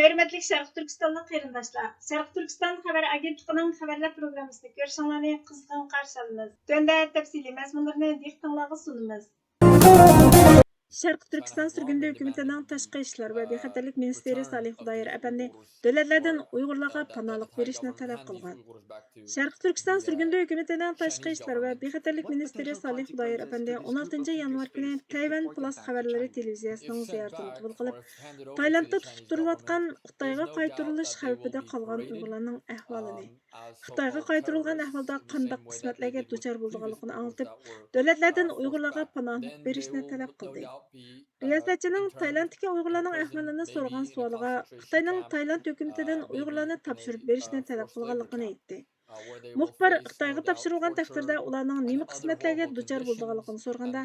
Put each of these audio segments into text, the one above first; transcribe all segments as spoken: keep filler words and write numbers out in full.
ھۆرمەتلىك شەرقىي تۈركىستانلىق قېرىنداشلار، شەرقىي تۈركىستان خەۋەر ئاگېنتلىقىنىڭ خەۋەرلەر پروگراممىسىنى كۆرۈشۈڭلارنى قىزغىن قارشى ئالىمىز. تۆۋەندە تەپسىلىي مەزمۇنلىرىنى دىققىتىڭلارغا سۇنىمىز. شەرقىي تۈركىستان سۈرگۈندە ھۆكۈمىتىنىڭ تاشقى ئىشلار ۋە بىخەتەرلىك مىنىستىرى سالىھ خۇدايار ئەپەندى دۆلەتلەردىن ئۇيغۇرلارغا پاناھلىق بېرىشنى تەلەپ قىلغان. شەرقىي تۈركىستان سۈرگۈندە ھۆكۈمىتىنىڭ تاشقى ئىشلار ۋە بىخەتەرلىك مىنىستىرى سالىھ خۇدايار ئەپەندى ئون ئالتىنچى يانۋار كۈنى تەيۋەن پلاس خەۋەرلىرى تېلېۋىزىيەسىنىڭ زىيارىتىنى قوبۇل قىلىپ، تايلاندتا تۇتۇپ تۇرۇلۇۋاتقان خىتايغا قايتۇرۇلۇش خەۋپىدە قالغان ئۇيغۇرلارنىڭ ئەھۋالىنى، خىتايغا قايتۇرۇلغان ئەھۋالدا قانداق قىسمەتلەرگە دۇچار بولىدىغانلىقىنى ئاڭلىتىپ، دۆلەتلەردىن ئۇيغۇرلارغا پاناھلىق بېرىشنى تەلەپ قىلدى. رىياسەتچىنىڭ تايلاندتىكى ئۇيغۇرلارنىڭ ئەھۋالىنى سورىغان سوئالىغا خىتاينىڭ تايلاند ھۆكۈمىتىدىن ئۇيغۇرلارنى تاپشۇرۇپ بېرىشنى تەلەپ قىلغانلىقىنى ئېيتتى. مۇخبىر خىتايغا تاپشۇرۇلغان تەقدىردە ئۇلارنىڭ نېمە قىسمەتلەرگە دۇچار بولىدىغانلىقىنى سورىغاندا،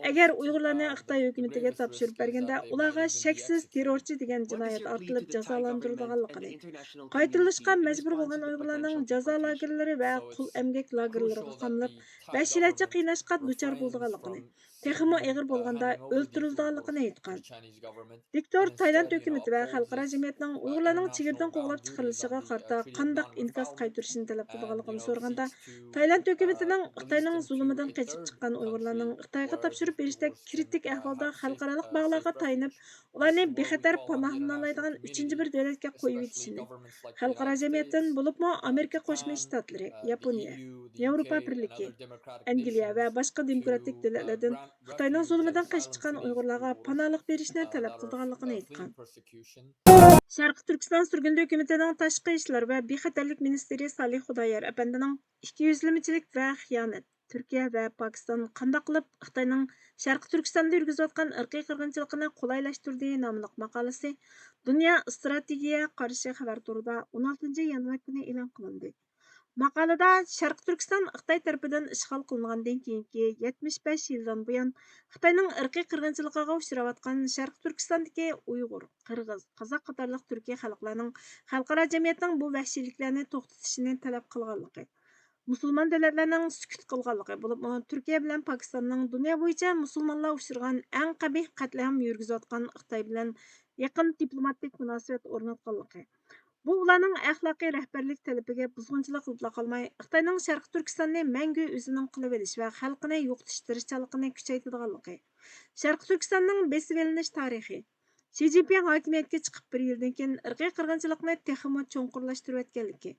ئەگەر ئۇيغۇرلارنى خىتاي ھۆكۈمىتىگە تاپشۇرۇپ بەرگەندە، ئۇلارغا شەكسىز تېررورچى دېگەن جىنايەت ئارتىلىپ جازالاندۇرۇلىدىغانلىقىنى، قايتۇرۇلۇشقا مەجبۇر بولغان ئۇيغۇرلارنىڭ جازا لاگېرلىرى ۋە قۇل ئەمگەك لاگېرلىرىغا قامىلىپ، ۋەھشىيلەرچە قىيناشقا دۇچار بولىدىغانلىقىنى، تېخىمۇ ئېغىر بولغاندا ئۆلتۈرۈلىدىغانلىقىنى ئېيتقان. ۋىكتور تايلاند ھۆكۈمىتى ۋە خەلقئارا جەمئىيەتنىڭ ئۇيغۇرلارنىڭ چېگرىدىن قوغلاپ چىقىرىلىشىغا قارىتا قانداق ئىنكاس قايتۇرۇشىنى تەلەپ قىلىدىغانلىقىنى سورىغاندا، تايلاند ھۆكۈمىتىنىڭ خىتاينىڭ زۇلۇمىدىن قېچىپ چىققان ئۇيغۇرلارنىڭ خىتايغا تاپشۇرۇپ بېرىشتەك كرىتىك ئەھۋالدا خەلقئارالىق باغلارغا تايىنىپ، ئۇلارنى بىخەتەر پاناھلىنالايدىغان ئۈچىنچى بىر دۆلەتكە قويۇۋېتىشىنى، خەلقئارا جەمئىيەتتىن، بولۇپمۇ ئامېرىكا قوشما شتاتلىرى، ياپونىيە، ياۋروپا بىرلىكى، ئەنگلىيە ۋە باشقا دېموكراتىك دۆلەتلەردىن خىتاينىڭ زۇلۇمىدىن قېچىپ چىققان ئۇيغۇرلارغا پاناھلىق بېرىشنى تەلەپ قىلىدىغانلىقىنى ئېيتقان. شەرقىي تۈركىستان سۈرگۈندە ھۆكۈمىتىنىڭ تاشقى ئىشلار ۋە بىخەتەرلىك مىنىستىرى سالىھ خۇدايار ئەپەندىنىڭ ئىككى يۈزلىمىچىلىك ۋە خىيانەت، تۈركىيە ۋە پاكىستان قانداق قىلىپ خىتاينىڭ شەرقىي تۈركىستاندا يۈرگۈزۈۋاتقان ئىرقىي قىرغىنچىلىقىنى قولايلاشتۇردى ناملىق ماقالىسى دۇنيا ئىستراتېگىيە قارىشى خەۋەر تورىدا ئون ئالتىنچى يانۋار كۈنى ئېلان قىلىندى. ماقالىدە شەرقىي تۈركىستان خىتاي تەرىپىدىن ئىشغال قىلىنغاندىن كېيىنكى يەتمىش بەش يىلدىن بۇيان خىتاينىڭ ئىرقىي قىرغىنچىلىقىغا ئۇچراۋاتقان شەرقىي تۈركىستاندىكى ئۇيغۇر، قىرغىز، قازاق قاتارلىق تۈركىي خەلقلەرنىڭ خەلقئارا جەمئىيەتنىڭ بۇ ۋەھشىيلىكلەرنى توختىتىشىنى تەلەپ قىلغانلىقى، مۇسۇلمان دۆلەتلەرنىڭ سۈكۈت قىلغانلىقى، بولۇپمۇ تۈركىيە بىلەن پاكىستاننىڭ دۇنيا بويىچە مۇسۇلمانلار ئۇچرىغان ئەڭ قەبىھ قەتلىئام يۈرگۈزۈۋاتقان خىتاي بىلەن يېقىن دىپلوماتىك مۇناسىۋەت ئورناتقانلىقى، بۇ ئۇلارنىڭ ئەخلاقىي رەھبەرلىك تەلىپىگە بۇزغۇنچىلىق قىلىپلا قالماي، خىتاينىڭ شەرقىي تۈركىستاننى مەڭگۈ ئۆزىنىڭ قىلىۋېلىش ۋە خەلقىنى يوقىتىش تىرىشچانلىقىنى كۈچەيتىدىغانلىقى، شەرقىي تۈركىستاننىڭ بېسىۋېلىنىش تارىخى، شى جىنپىڭ ھاكىمىيەتكە چىقىپ بىر يىلدىن كېيىن ئىرقىي قىرغىنچىلىقنى تېخىمۇ چوڭقۇرلاشتۇرۇۋەتكەنلىكى،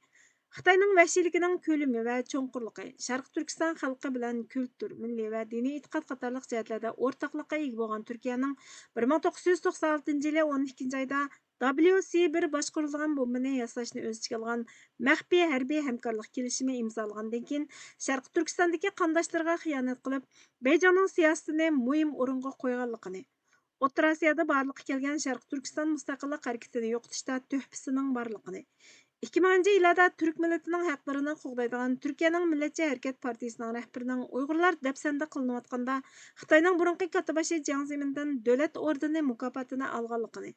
خىتاينىڭ ۋەھشىيلىكىنىڭ كۆلىمى ۋە چوڭقۇرلۇقى، شەرقىي تۈركىستان خەلقى بىلەن كۈلتۈر، مىللىي ۋە دىنىي ئېتىقاد قاتارلىق جەھەتلەردە ئورتاقلىققا ئىگە بولغان تۈركىيەنىڭ بىر مىڭ توققۇز يۈز توقسان ئالتىنچى يىلى ئون ئىككىنچى ئايدا دابليۇسى بىر باشقۇرۇلىدىغان بومبىنى ياساشنى ئۆز ئىچىگە ئالغان مەخپىي ھەربىي ھەمكارلىق كېلىشىمى ئىمزالىغاندىن كېيىن، شەرقىي تۈركىستاندىكى قانداشلىرىغا خىيانەت قىلىپ، بېيجىڭنىڭ سىياسىتىنى مۇھىم ئورۇنغا قويغانلىقىنى، ئوتتۇرا ئاسىيادا بارلىققا كەلگەن شەرقىي تۈركىستان مۇستەقىللىق ھەرىكىتىنى يوقىتىشتا تۆھپىسىنىڭ بارلىقىنى، ئىككى مىڭىنچى يىللاردا تۈرك مىللىتىنىڭ ھەقلىرىنى قوغدايدىغان تۈركىيەنىڭ مىللەتچى ھەرىكەت پارتىيىسىنىڭ رەھبىرىنىڭ ئۇيغۇرلار دەپسەندە قىلىنىۋاتقاندا خىتاينىڭ بۇرۇنقى كاتتىباشى جياڭ زېمىندىن دۆلەت ئوردېنى مۇكاپاتىنى ئالغانلىقىنى،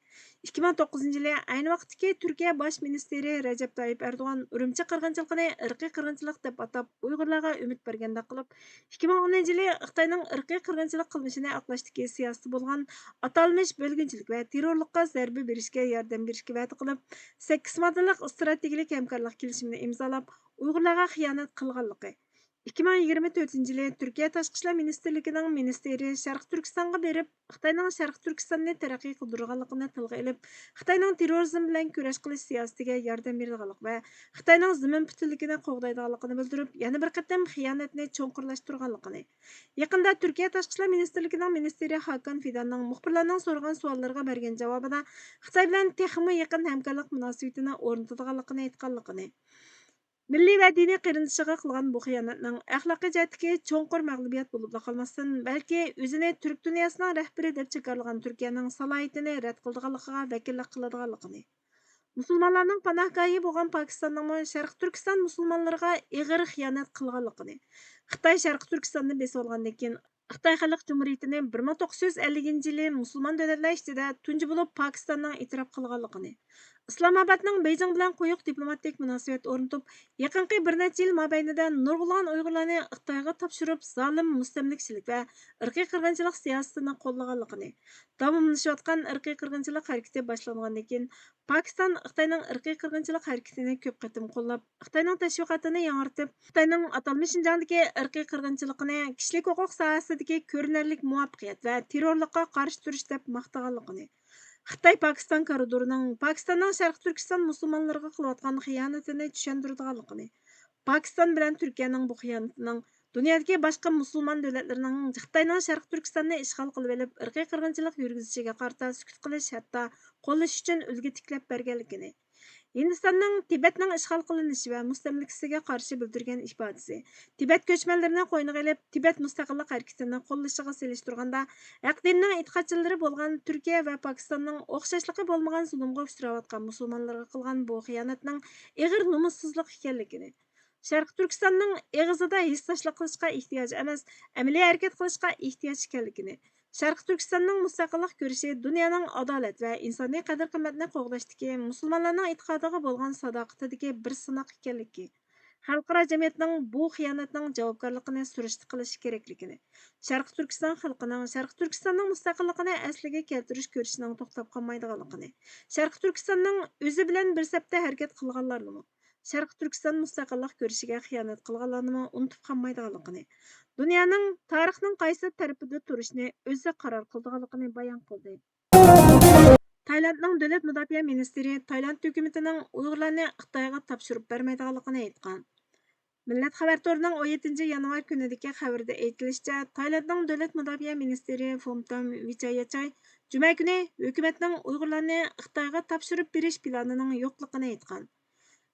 ئىككى مىڭ توققۇزىنچى يىلى ئەينى ۋاقىتتىكى تۈركىيە باش مىنىستىرى رەجەپ تايىپ ئەردوغان ئۈرۈمچى قىرغىنچىلىقىنى ئىرقىي قىرغىنچىلىق دەپ ئاتاپ، ئۇيغۇرلارغا ئۈمىد بەرگەندەك قىلىپ، ئىككى مىڭ ئونىنچى يىلى خىتاينىڭ ئىرقىي قىرغىنچىلىق قىلمىشىنى ئاقلاشتىكى سىياسىتى بولغان ئاتالمىش بۆلگۈنچىلىك ۋە تېررورلۇققا زەربە بېرىشكە ياردەم بېرىشكە ۋەدە قىلىپ، سەككىز ماددىلىق ئىستراتېگىيىلىك ھەمكارلىق كېلىشىمىنى ئىمزالاپ، ئۇيغۇرلارغا خىيانەت قىلغانلىقى، ئىككى مىڭ يىگىرمە تۆتىنچى يىلى تۈركىيە تاشقى ئىشلار مىنىستىرلىكىنىڭ مىنىستىرى شەرقىي تۈركىستانغا بېرىپ، خىتاينىڭ شەرقىي تۈركىستاننى تەرەققىي قىلدۇرغانلىقىنى تىلغا ئېلىپ، خىتاينىڭ تېررورىزم بىلەن كۈرەش قىلىش سىياسىتىگە ياردەم بېرىدىغانلىقى ۋە خىتاينىڭ زېمىن پۈتۈنلۈكىنى قوغدايدىغانلىقىنى بىلدۈرۈپ، يەنە بىر قېتىم خىيانەتنى چوڭقۇرلاشتۇرغانلىقىنى، يېقىندا تۈركىيە تاشقى ئىشلار مىنىستىرلىكىنىڭ مىنىستىرى ھاكان فىداننىڭ مۇخبىرلارنىڭ سورىغان سوئاللىرىغا بەرگەن جاۋابىدا خىتاي بىلەن تېخىمۇ يېقىن ھەمكارلىق مۇناسىۋىتىنى ئورنىتىدىغانلىقىنى ئېيتقانلىقىنى، مىللىي ۋە دىنىي قېرىندىشىغا قىلغان بۇ خىيانەتنىڭ ئەخلاقىي جەھەتتىكى چوڭقۇر مەغلۇبىيەت بولۇپلا قالماستىن، بەلكى ئۆزىنى تۈرك دۇنياسىنىڭ رەھبىرى دەپ جاكارلىغان تۈركىيەنىڭ سالاھىيىتىنى رەت قىلىدىغانلىقىغا ۋەكىللىك قىلىدىغانلىقىنى، مۇسۇلمانلارنىڭ پاناھگاھى بولغان پاكىستاننىڭمۇ شەرقىي تۈركىستان مۇسۇلمانلىرىغا ئېغىر خىيانەت قىلغانلىقىنى، خىتاي شەرقىي تۈركىستاننى بېسىۋالغاندىن كېيىن، خىتاي خەلق جۇمھۇرىيىتىنى بىر مىڭ توققۇز يۈز ئەللىكىنچى يىلى مۇسۇلمان دۆلەتلەر ئىچىدە تۇنجى بولۇپ پاكىستاننىڭ ئېتىراپ قىلغانلىقىنى، ئىسلامئابادنىڭ بېيجىڭ بىلەن قويۇق دىپلوماتىك مۇناسىۋەت ئورنىتىپ، يېقىنقى بىر نەچچە يىل مابەينىدە نۇرغۇنلىغان ئۇيغۇرلارنى خىتايغا تاپشۇرۇپ، زالىم مۇستەملىكىچىلىك ۋە ئىرقىي قىرغىنچىلىق سىياسىتىنى قوللىغانلىقىنى، داۋاملىشىۋاتقان ئىرقىي قىرغىنچىلىق ھەرىكىتى باشلانغاندىن كېيىن، پاكىستان خىتاينىڭ ئىرقىي قىرغىنچىلىق ھەرىكىتىنى كۆپ قېتىم قوللاپ، خىتاينىڭ تەشۋىقاتىنى ياڭرىتىپ، خىتاينىڭ ئاتالمىش شىنجاڭدىكى ئىرقىي قىرغىنچىلىقىنى كىشىلىك ھوقۇق ساھەسىدىكى كۆرۈنەرلىك مۇۋەپپەقىيەت ۋە تېررورلۇققا قارشى تۇرۇش دەپ ماختىغانلىقىنى، خىتاي پاكىستان كارىدورىنىڭ پاكىستاننىڭ شەرقىي تۈركىستان مۇسۇلمانلىرىغا قىلىۋاتقان خىيانىتىنى چۈشەندۈرىدىغانلىقىنى، پاكىستان بىلەن تۈركىيەنىڭ بۇ خىيانىتىنىڭ دۇنيادىكى باشقا مۇسۇلمان دۆلەتلىرىنىڭ خىتاينىڭ شەرقىي تۈركىستاننى ئىشغال قىلىۋېلىپ، ئىرقىي قىرغىنچىلىق يۈرگۈزۈشىگە قارىتا سۈكۈت قىلىش، ھەتتا قوللىشىش ئۈچۈن ئۈلگە تىكلەپ بەرگەنلىكىنى، ھىندىستاننىڭ تىبەتنىڭ ئىشغال قىلىنىشى ۋە مۇستەملىكىسىگە قارشى بىلدۈرگەن ئىپادىسى، تىبەت كۆچمەنلىرىنى قوينىغا ئېلىپ، تىبەت مۇستەقىللىق ھەرىكىتىنى قوللىشىغا سېلىشتۇرغاندا، ھەق دىننىڭ ئېتىقادچىلىرى بولغان تۈركىيە ۋە پاكىستاننىڭ ئوخشاشلىقى بولمىغان زۇلۇمغا ئۇچراۋاتقان مۇسۇلمانلارغا قىلغان بۇ خىيانەتنىڭ ئېغىر نومۇسسىزلىق ئىكەنلىكىنى، شەرقىي تۈركىستاننىڭ ئېغىزىدا ھېسداشلىق قىلىشقا ئېھتىياج ئەمەس، ئەمەلىي ھەرىكەت قىلىشقا ئېھتىياج ئىكەنلىكىنى، شەرقىي تۈركىستاننىڭ مۇستەقىللىق كۈرىشى دۇنيانىڭ ئادالەت ۋە ئىنسانىي قەدىر-قىممەتنى قوغداشتىكى مۇسۇلمانلارنىڭ ئېتىقادىغا بولغان ساداقىتىدىكى بىر سىناق ئىكەنلىكى، خەلقئارا جەمئىيەتنىڭ بۇ خىيانەتنىڭ جاۋابكارلىقىنى سۈرۈشتە قىلىشى كېرەكلىكىنى، شەرقىي تۈركىستان خەلقىنىڭ شەرقىي تۈركىستاننىڭ مۇستەقىللىقىنى ئەسلىگە كەلتۈرۈش كۈرىشىنىڭ توختاپ قالمايدىغانلىقىنى، شەرقىي تۈركىستاننىڭ ئۆزى بىلەن بىر سەپتە ھەرىكەت قىلغانلارنىمۇ، شەرقىي تۈركىستان مۇستەقىللىق كۈرىشىگە خىيانەت قىلغانلارنىمۇ ئۇنتۇپ قالمايدىغانلىقىنى، دۇنيانىڭ تارىخنىڭ قايسى تەرىپىدە تۇرۇشىنى ئۆزى قارار قىلىدىغانلىقىنى بايان قىلدى. تايلاندنىڭ دۆلەت مۇداپىئە مىنىستىرى تايلاند ھۆكۈمىتىنىڭ ئۇيغۇرلارنى خىتايغا تاپشۇرۇپ بەرمەيدىغانلىقىنى ئېيتقان. مىللەت خەۋەر تورىنىڭ ئون يەتتىنچى يانۋار كۈنىدىكى خەۋىرىدە ئېيتىلىشىچە، تايلاندنىڭ دۆلەت مۇداپىئە مىنىستىرى فومتام ۋىچاياچاي جۈمە كۈنى ھۆكۈمەتنىڭ ئۇيغۇرلارنى خىتايغا تاپشۇرۇپ بېرىش پىلانىنىڭ يوقلۇقىنى ئېيتقان.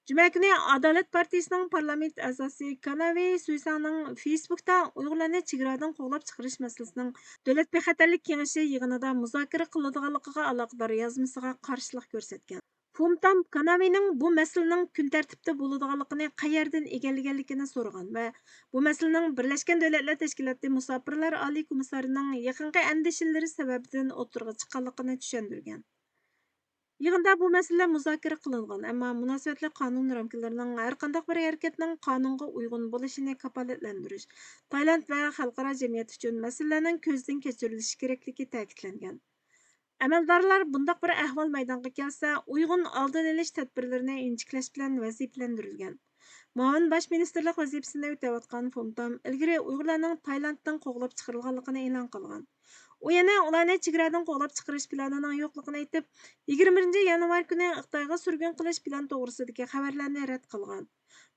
جۈمە كۈنى ئادالەت پارتىيىسىنىڭ پارلامېنت ئەزاسى كاناۋى سۈيساڭنىڭ فېيسبۇكتا ئۇيغۇرلارنى چېگرادىن قوغلاپ چىقىرىش مەسىلىسىنىڭ دۆلەت بىخەتەرلىك كېڭىشى يىغىنىدا مۇزاكىرە قىلىنىدىغانلىقىغا ئالاقىدار يازمىسىغا قارشىلىق كۆرسەتكەن. فومتام كاناۋىنىڭ بۇ مەسىلىنىڭ كۈن تەرتىپتە بولىدىغانلىقىنى قەيەردىن ئىگىلىگەنلىكىنى سورىغان ۋە بۇ مەسىلىنىڭ بىرلەشكەن دۆلەتلەر تەشكىلاتى مۇساپىرلار ئالىي كومىسسارىنىڭ يېقىنقى ئەندىشىلىرى سەۋەبىدىن ئوتتۇرىغا چىققانلىقىنى چۈشەندۈرگەن. يىغىندا بۇ مەسىلىلەر مۇزاكىرە قىلىنغان، ئەمما مۇناسىۋەتلىك قانۇن رامكىلىرىنىڭ ھەرقانداق بىر ھەرىكەتنىڭ قانۇنغا ئۇيغۇن بولۇشىنى كاپالەتلەندۈرۈش، تايلاند ۋە خەلقئارا جەمئىيەت ئۈچۈن مەسىلىلەرنىڭ كۆزدىن كەچۈرۈلۈشى كېرەكلىكى تەكىتلەنگەن. ئەمەلدارلار بۇنداق بىر ئەھۋال مەيدانغا كەلسە، ئۇيغۇن ئالدىنى ئېلىش تەدبىرلىرىنى ئىنچىكىلەش بىلەن ۋەزىپىلەندۈرۈلگەن. مۇئاۋىن باش مىنىستىرلىق ۋەزىپىسىنى ئۆتەۋاتقان فومتام ئىلگىرى ئۇيغۇرلارنىڭ تايلاندتىن قوغلاپ چىقىرىلغانلىقىنى ئېلان قىلغان. ئۇ يەنە ئۇلارنى چېگرادىن قوغلاپ چىقىرىش پىلانىنىڭ يوقلۇقىنى ئېيتىپ، يىگىرمە بىرىنچى يانۋار كۈنى خىتايغا سۈرگۈن قىلىش پىلان توغرىسىدىكى خەۋەرلەرنى رەت قىلغان.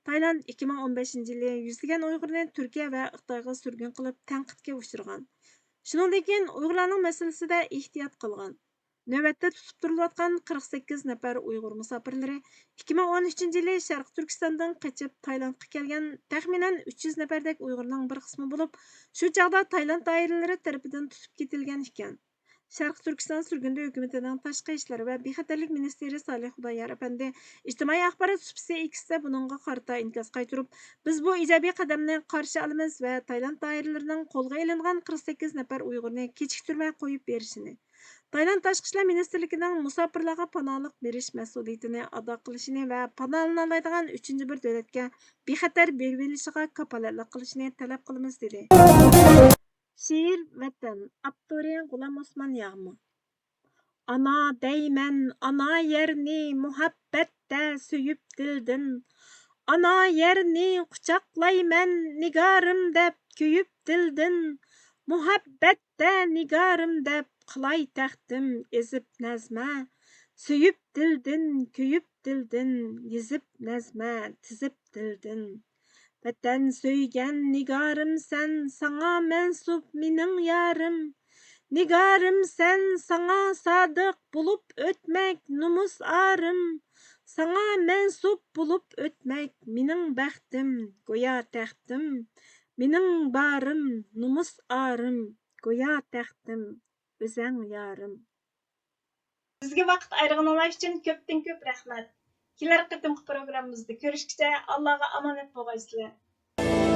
تايلاند ئىككى مىڭ ئون بەشىنچى يىلى يۈزلىگەن ئۇيغۇرنى تۈركىيە ۋە خىتايغا سۈرگۈن قىلىپ تەنقىدكە ئۇچرىغان. شۇنىڭدىن كېيىن ئۇيغۇرلارنىڭ مەسىلىسىدە ئېھتىيات قىلغان. نۆۋەتتە تۇتۇپ تۇرۇلۇۋاتقان قىرىق سەككىز نەپەر ئۇيغۇر مۇساپىرلىرى ئىككى مىڭ ئون ئۈچىنچى يىلى شەرقىي تۈركىستاندىن قېچىپ تايلاندقا كەلگەن تەخمىنەن ئۈچ يۈز نەپەردەك ئۇيغۇرنىڭ بىر قىسمى بولۇپ، شۇ چاغدا تايلاند دائىرىلىرى تەرىپىدىن تۇتۇپ كېتىلگەن ئىكەن. شەرقىي تۈركىستان سۈرگۈندە ھۆكۈمىتىنىڭ تاشقى ئىشلار ۋە بىخەتەرلىك مىنىستىرى سالىھ خۇدايار ئەپەندى ئىجتىمائىي ئاخبارات سۇپىسى ئېكستا بۇنىڭغا قارىتا ئىنكاس قايتۇرۇپ، بىز بۇ ئىجابىي قەدەمنى قارشى ئالىمىز ۋە تايلاند دائىرىلىرىنىڭ قولغا ئېلىنغان قىرىق سەككىز نەپەر ئۇيغۇرنى كېچىكتۈرمەي قويۇپ بېرىشىنى، تايلاند تاشقى ئىشلار مىنىستىرلىكىنىڭ مۇساپىرلارغا پاناھلىق بېرىش مەسئۇلىيىتىنى ئادا قىلىشىنى ۋە پاناھلىنالايدىغان ئۈچىنچى بىر دۆلەتكە بىخەتەر بېرىۋېلىشىغا كاپالەتلىك قىلىشىنى تەلەپ قىلىمىز، دېدى. شېئىر ۋەتەن، ئاپتورى غۇلام ئوسمان ياغما. ئانا دەيمەن، ئانا يەرنى مۇھەببەتتە سۆيۈپ دىلدىن. ئانا يەرنى قۇچاقلايمەن، نىگارىم دەپ كۆيۈپ دىلدىن. مۇھەببەتتە نىگارىم دەپ قىلاي تەختىم ئېزىپ نەزمە. سۆيۈپ دىلدىن، كۆيۈپ دىلدىن، يېزىپ نەزمە، تىزىپ دىلدىن. ۋەتەن سۆيگەن نىگارىمسەن، ساڭا مەنسۇپ مېنىڭ يارىم. نىگارىمسەن، ساڭا سادىق بولۇپ ئۆتمەك نومۇس ئارىم. ساڭا مەنسۇپ بولۇپ ئۆتمەك مېنىڭ بەختىم، گويا تەختىم. مېنىڭ بارىم، نومۇس ئارىم، گويا تەختىم، ئۆزەڭ يارىم. بىزگە ۋاقىت ئايرىغىنىڭلار ئۈچۈن كۆپتىن كۆپ رەھمەت. كېلەر قېتىمقى پروگراممىمىزدا كۆرۈشكىچە ئاللاغا ئامانەت بولغايسىلەر.